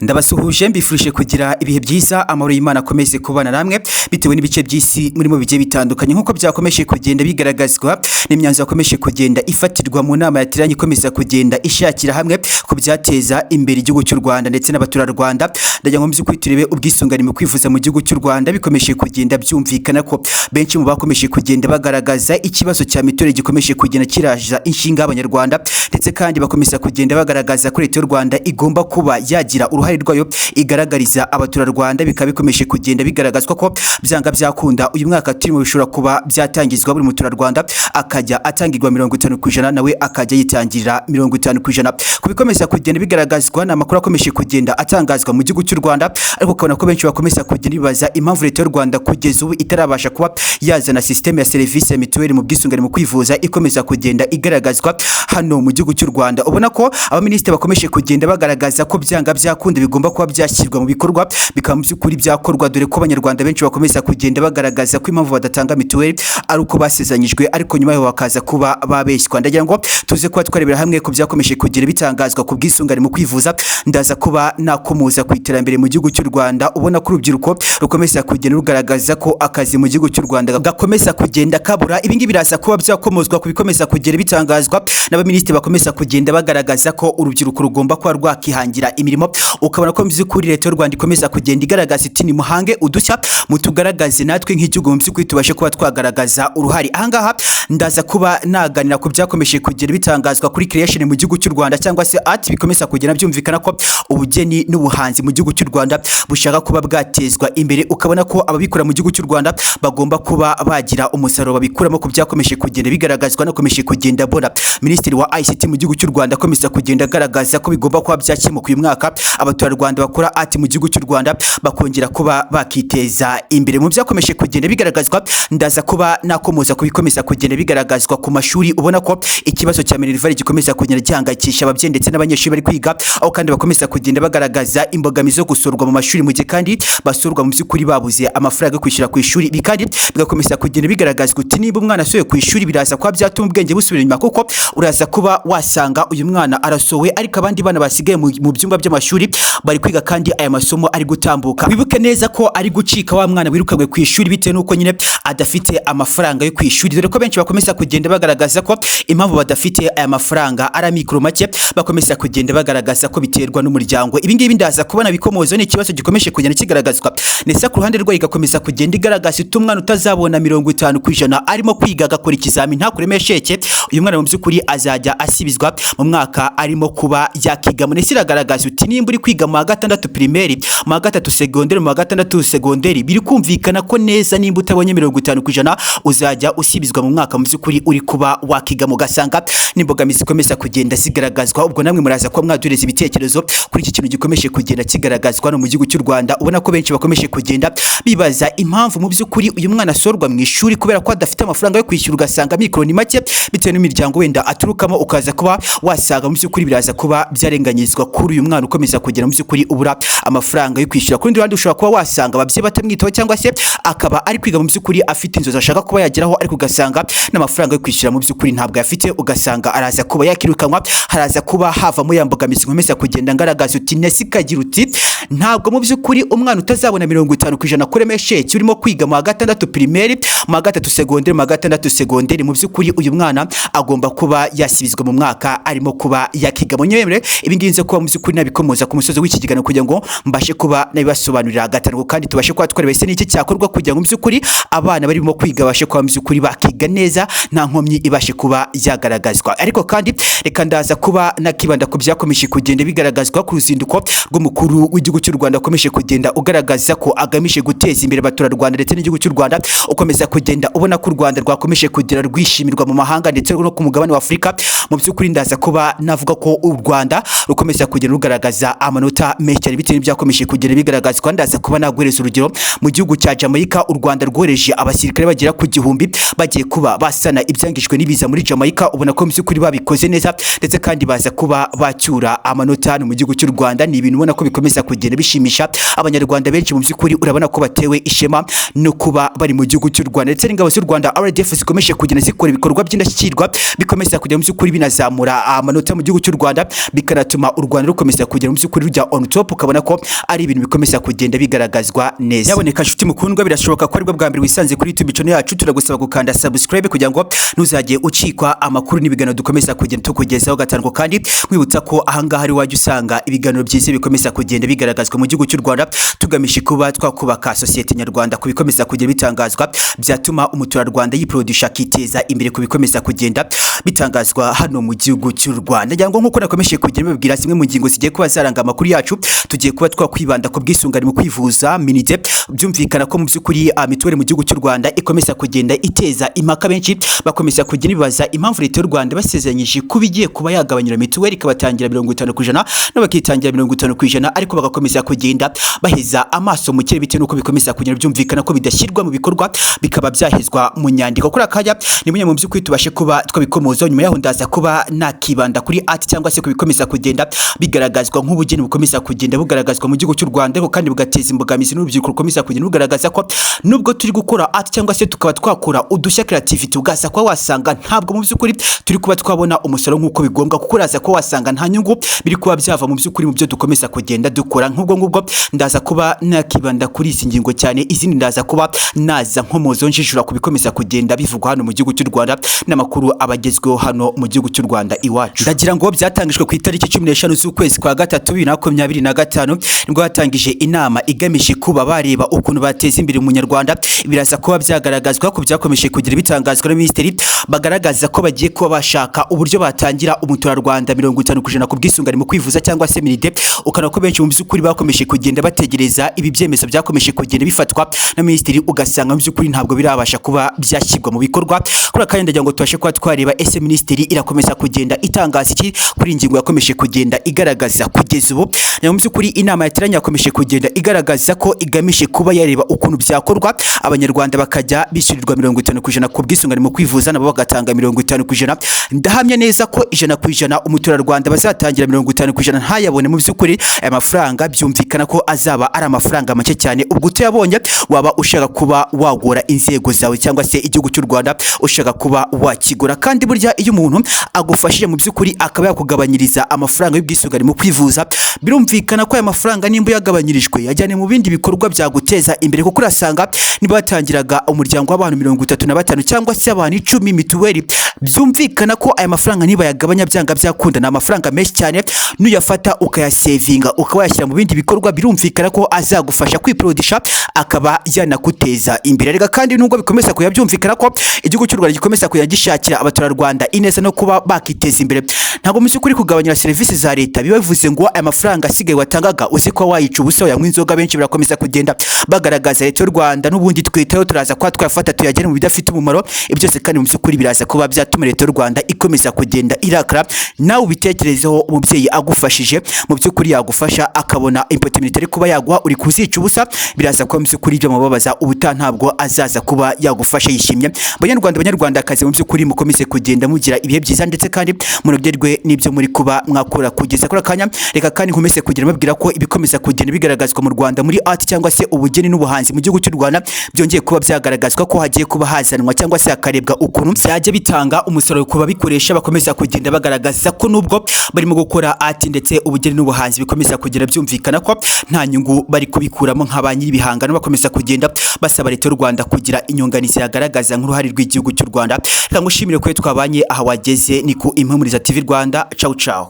Ndabasuhuje, mbifurije kugira ibihe byiza, amahoro y'Imana akomeze kubana namwe bitewe n'ibice by'isi murimo bigiye bitandukanye. Nk'uko byakomeje kugenda bigaragazwa n'imyanzuro yakomeje kugenda ifatirwa mu nama yateranye ikomeza kugenda ishakira hamwe ku byateza imbere igihugu cy'u Rwanda ndetse n'abaturarwanda, ndagira ngo mu by'ukuri turebe ubwisungane mu kwivuza mu gihugu cy'u Rwanda. Bikomeje kugenda byumvikana ko benshi mu bakomeje kugenda bagaragaza ikibazo cya mituweli gikomeje kugenda kiraza inshinga y'Abanyarwanda, ndetse kandi bakomeza kugenda bagaragaza ko Leta y'u Rwanda igomba kuba yagira uruhare rwayo igaragariza abaturarwanda. Bikaba bikomeje kugenda bigaragazwa ko byanga byakunda uyu mwaka turimo bishobora kuba byatangizwa, buri muturarwanda akajya atangirwa 50%, nawe akajya yitangirira 50%. Ku bikomeza kugenda bigaragazwa ni amakuru akomeje kugenda atangazwa mu gihugu cy'u Rwanda, ariko ukabona ko benshi bakomeza kugenda bibaza impamvu Leta y'u Rwanda kugeza ubu itarabasha kuba yazana système ya serivisi ya mituweli mu bwisungane mu kwivuza ikomeza kugenda igaragazwa hano mu gihugu cy'u Rwanda. Ubona ko abaminisitiri bakomeje kugenda bagaragaza ko byanga byakunda bigomba kuba byashyirwa mu bikorwa, bikaba mu by'ukuri byakorwa, dore ko Abanyarwanda benshi bakomeza kugenda bagaragaza ko impamvu badatanga mituweli ari uko basezeranyijwe, ariko nyuma yaho bakaza kuba babeshywa. Ndagira ngo tuze kuba twarebera hamwe ku byakomeje kugenda bitangazwa ku bwisungane mu kwivuza. Ndaza kuba nakomoza ku iterambere mu gihugu cy'u Rwanda, ubona ko urubyiruko rukomeza kugenda rugaragaza ko akazi mu gihugu cy'u Rwanda gakomeza kugenda kabura. Ibi ngibi biraza kuba byakomozwa ku bikomeza kugenda bitangazwa n'abaminisitiri bakomeza kugenda bagaragaza ko urubyiruko rugomba kuba rwakihangira imirimo. Ukabona ko mu by'ukuri Leta y'u Rwanda ikomeza kugenda igaragaza iti: "Nimuhange udushya, mutugaragaze, natwe nk'igihugu mu by'ukuri tubashe kuba twagaragaza uruhare." Ahangaha ndaza kuba naganira ku byakomeje kugenda bitangazwa kuri creation mu gihugu cy'u Rwanda cyangwa se art. Bikomeza kugenda byumvikana ko ubugeni n'ubuhanzi mu gihugu cy'u Rwanda bushaka kuba bwatezwa imbere, ukabona ko ababikora mu gihugu cy'u Rwanda bagomba kuba bagira umusaruro babikuramo. Ku byakomeje kugenda bigaragazwa nakomeje kugenda mbona Minisitiri wa ICT mu gihugu cy'u Rwanda akomeza kugenda agaragaza ko bigomba kuba byakemuka uyu mwaka, abaturarwanda bakora art mu gihugu cy'u Rwanda bakongera kuba bakiteza imbere. Mu byakomeje kugenda bigaragazwa, ndaza kuba nakomoza ku bikomeza kugenda bigaragazwa ku mashuri, ubona ko ikibazo cya minerval gikomeza kugenda gihangayikisha ababyeyi ndetse n'abanyeshuri bari kwiga, aho kandi bakomeza kugenda bagaragaza imbogamizi zo gusurwa mu mashuri, mu gihe kandi basurwa mu by'ukuri babuze amafaranga yo kwishyura ku ishuri. Ibi kandi bigakomeza kugenda bigaragazwa uti: niba umwana asuye ku ishuri, biraza kuba byatuma ubwenge busubira inyuma, kuko uraza kuba wasanga uyu mwana arasowe, ariko abandi bana basigaye mu byumba by'amashuri bari kwiga kandi aya masomo ari gutambuka. Wibuke neza ko ari gucika wa mwana wirukanywe ku ishuri bitewe n'uko nyine adafite amafaranga yo ku ishuri, dore ko benshi bakomeza kugenda bagaragaza ko impamvu badafite aya mafaranga ari amikoro make, bakomeza kugenda bagaragaza ko biterwa n'umuryango. Ibi ngibi ndaza kubona bikomozo, ni ikibazo gikomeje kugenda kigaragazwa. Ndetse ku ruhande rwayo igakomeza kugenda igaragaza iti: umwana utazabona 50% arimo kwiga, agakora ikizami ntakuremo échec, uyu mwana mu by'ukuri azajya asibizwa mu mwaka arimo kuba yakigamo. Ndetse iragaragaza uti: nimba uri kwiga mu wa gatandatu primaire, mu wa gatatu segonderi, mu wa gatandatu segonderi, biri kumvikana ko neza nimba utabonye 50% uzajya usibizwa mu mwaka mu by'ukuri uri kuba wakigamo, ugasanga n'imbogamizi zikomeza kugenda zigaragazwa. Ubwo namwe muraza kuba mwaduhereza ibitekerezo kuri iki kintu gikomeje kugenda kigaragazwa no mu gihugu cy'u Rwanda. Ubona ko benshi bakomeje kugenda bibaza impamvu mu by'ukuri uyu mwana asorwa mu ishuri kubera ko adafite amafaranga yo kwishyura, ugasanga amikoro ni make bitewe n'imiryango wenda aturukamo, ukaza kuba wasanga mu by'ukuri biraza kuba byarenganyizwa kuri uyu mwana ukomeza kugera mu by'ukuri ubura amafaranga yo kwishyura. Ku rundi ruhande, ushobora kuba wasanga ababyeyi batamwitaho, cyangwa se akaba ari kwiga mu by'ukuri afite inzozi ashaka kuba yageraho, ariko ugasanga n'amafaranga yo kwishyura mu by'ukuri ntabwo afite, ugasanga araza kuba yakirukanwa, haraza kuba havamo ya mbogamizi nkomeza kugenda ngaragaza uti nesi ikagira uti: ntabwo mu by'ukuri umwana utazabona 50% akuremo échec, urimo kwiga mu wa gatandatu primaire, mu wa gatatu segonderi, mu wa gatandatu segonderi, mu by'ukuri uyu mwana agomba kuba yasibizwa mu mwaka arimo kuba yakiga mu nyemere. Ibi ngibi nze kuba mu by'ukuri nabikomoza ku musozi w'iki kiganiro kugira ngo mbashe kuba nabibasobanurira gatanu, kandi tubashe kuba twareba ese n'iki cyakorwa kugira ngo mu by'ukuri abana barimo kwiga babashe kuba mu by'ukuri bakiga neza, nta nkomyi ibashe kuba yagaragazwa. Ariko kandi reka ndaza kuba nakibanda ku byakomeje kugenda bigaragazwa ku ruzinduko rw'umukuru w'igihugu cy'u Rwanda, akomeje kugenda ugaragaza ko agamije guteza imbere abaturarwanda ndetse n'igihugu cy'u Rwanda. Ukomeza kugenda ubona ko u Rwanda rwakomeje kugera rwishimirwa mu mahanga ndetse no ku mugabane wa Afurika. Mu by'ukuri ndaza kuba navuga ko u Rwanda rukomeza kugenda rugaragaza amanota menshi cyane bitewe n'ibyakomeje kugenda bigaragazwa. Ndaza kuba naguhereza urugero: mu gihugu cya Jamaica, u Rwanda rwohereje abasirikare bagera ku 1000 bagiye kuba basana ibyangijwe n'ibiza muri Jamaica. Ubona ko mu by'ukuri babikoze neza, ndetse kandi baza kuba bacyura amanota hano mu gihugu cy'u Rwanda. Ni ibintu ubona ko bikomeza kugenda kugenda bishimisha Abanyarwanda benshi. Mu by'ukuri urabona ko batewe ishema no kuba bari mu gihugu cy'u Rwanda, ndetse n'ingabo z'u Rwanda RDF zikomeje kugenda zikora ibikorwa by'indashyikirwa, bikomeza kujya mu by'ukuri binazamura amanota mu gihugu cy'u Rwanda, bikanatuma u Rwanda rukomeza kugera mu by'ukuri rujya on top, ukabona ko ari ibintu bikomeza kugenda bigaragazwa neza. Yaboneka nshuti mukundwa, birashoboka ko aribwo bwa mbere wisanze kuri YouTube channel yacu. Turagusaba gukanda subscribe kugira ngo ntuzajye ucikwa amakuru n'ibiganiro dukomeza kugenda tukugezaho gatanu. Kandi nkwibutsa ko ahangaha ari wajya usanga ibiganiro byiza bikomeza kugenda bigaragazwa mu gihugu cy'u Rwanda, tugamije kuba twakubaka sosiyete nyarwanda ku bikomeza kugenda bitangazwa byatuma umuturarwanda yiproduce, akiteza imbere ku bikomeza kugenda bitangazwa hano mu gihugu cy'u Rwanda. Ngira ngo nkuko nakomeje kugenda mbabwira zimwe mu ngingo zigiye kuba zaranga amakuru yacu, tugiye kuba twakwibanda ku bwisungane mu kwivuza MINIDE. Byumvikana ko mu by'ukuri mituweli mu gihugu cy'u Rwanda ikomeza kugenda iteza impaka. Benshi bakomeza kugenda bibaza impamvu Leta y'u Rwanda basezeranyije kuba igiye kuba yagabanyura mituweli, ikabatangira 50% no bakitangira 50%, ariko bagakomeza kugenda baheza amaso mu kirere bitewe n'uko bikomeza kugenda byumvikana ko bidashyirwa mu bikorwa, bikaba byahezwa mu nyandiko. Kuri akanya ni bimwe mu by'ukuri tubashe kuba twabikomozaho. Nyuma yaho ndaza kuba nakibanda kuri art cyangwa se kubikomeza kugenda bigaragazwa nk'ubugeni bukomeza kugenda bugaragazwa mu gihugu cy'u Rwanda, ariko kandi bugateza imbogamizi n'urubyiruko rukomeza kugenda rugaragaza ko nubwo turi gukora art cyangwa se tukaba twakora udushya, creativity, ugaza kuba wasanga ntabwo mu by'ukuri turi kuba twabona umusaruro nk'uko bigombwa, kuko uraza kuba wasanga nta nyungu biri kuba byava mu by'ukuri mu byo dukomeza kugenda dukora. Nk'ubwo ngubwo ndaza kuba nakibanda kuri izi ngingo cyane, izindi ndaza kuba naza nkomozo njijura ku bikomeza kugenda bivugwa hano mu gihugu cy'u Rwanda n'amakuru abagezweho hano mu gihugu cy'u Rwanda iwacu. Ndagira ngo byatangijwe ku itariki 15 z'ukwezi kwa gatatu 2025, nibwo hatangije inama igamije kuba bareba ukuntu bateza imbere umunyarwanda. Biraza kuba byagaragazwa ko byakomeje kugira bitangazwa na minisitiri, bagaragaza ko bagiye kuba bashaka uburyo batangira umuturarwanda 50% ku bwisungane mu kwivuza cyangwa se MINIDE. Ukabona ko benshi mu by'ukuri bakomeje kugenda bategereza ibi byemezo byakomeje kugenda bifatwa na minisitiri, ugasanga mu by'ukuri ntabwo birabasha kuba byashyirwa mu bikorwa. Kuri aka kanya ndagira ngo tubashe kuba twareba ese minisitiri irakomeza kugenda itangaza iki kuri iyi ngingo yakomeje kugenda igaragaza kugeza ubu. Mu by'ukuri inama yateranye yakomeje kugenda igaragaza ko igamije kuba yareba ukuntu byakorwa, Abanyarwanda bakajya bishyurirwa 50% ku bwisungane mu kwivuza, nabo bagatanga 50%. Ndahamya neza ko 100% umuturarwanda bazatangira 50% ntayabone. Mu by'ukuri aya mafaranga byumvikana ko azaba ari amafaranga make cyane. Ubwo utayabonye waba ushaka kuba wagora inzego zawe cyangwa se igihugu cy'u Rwanda ushaka kuba wakigura. Kandi burya iyo umuntu agufashije mu by'ukuri akaba yakugabanyiriza amafaranga y'ubwisungane mu kwivuza, birumvikana ko aya mafaranga nimba uyagabanyirijwe yajyane mu bindi bikorwa byaguteza imbere, kuko urasanga niba watangiraga umuryango w'abantu 35 cyangwa se abantu 10 mituweli, byumvikana ko aya mafaranga niba yagabanya byanga byakunda ni amafaranga menshi cyane. Nuyafata ukayasevinga, ukaba wayashyira mu bindi bikorwa, birumvikana ko azagufasha kwiporodisha, akaba yanaguteza imbere. Reka kandi nubwo bikomeza kuya byumvikana ko igihugu cy'u Rwanda gikomeza kujya gishakira abaturarwanda ineza no kuba bakiteza imbere, ntabwo mu by'ukuri kugabanyira serivisi za leta biba bivuze ngo aya mafaranga asigaye watangaga uzi ko wayica ubusa, wayanywa inzoga. Benshi birakomeza kugenda bagaragaza Leta y'u Rwanda n'ubundi twitaho, turaza kuba twayafata tuyagere mu bidafite umumaro. Ibyo byose kandi mu by'ukuri biraza kuba byatuma Leta y'u Rwanda ikomeza kugenda irakara. Nawe ubitekerezeho, umubyeyi agufashije mu by'ukuri yagufasha akabona opportunity kuba yaguha, uri kuzica ubusa, biraza kuba mu by'ukuri byamubabaza. Ubutaha ntabwo azaza kuba yagufasha yishimye. Banyarwanda, Banyarwandakazi, mu by'ukuri mukomeze kugenda mugira ibihe byiza, ndetse kandi munogerwe n'ibyo muri kuba mwakora kugeza kuri akanya. Reka kandi nkomeze kugira mbabwira ko ibikomeza kugenda bigaragazwa mu Rwanda muri art cyangwa se ubugeni n'ubuhanzi mu gihugu cy'u Rwanda byongeye kuba byagaragazwa ko hagiye kuba hazanwa cyangwa se hakarebwa ukuntu byajya bitanga umusaruro ku babikoresha. Bakomeza kugenda bagaragaza ko nubwo barimo gukora art ndetse ubugeni n'ubuhanzi, bikomeza kugenda byumvikana ko nta nyungu bari kubikuramo nka ba nyir'ibihangano. Bakomeza kugenda basaba Leta y'u Rwanda kugira inyunganizi yagaragaza nk'uruhare rw'igihugu cy'u Rwanda. Reka ngushimire ko twabanye aha wageze, ni ku Impumuriza TV Rwanda. Ciao ciao.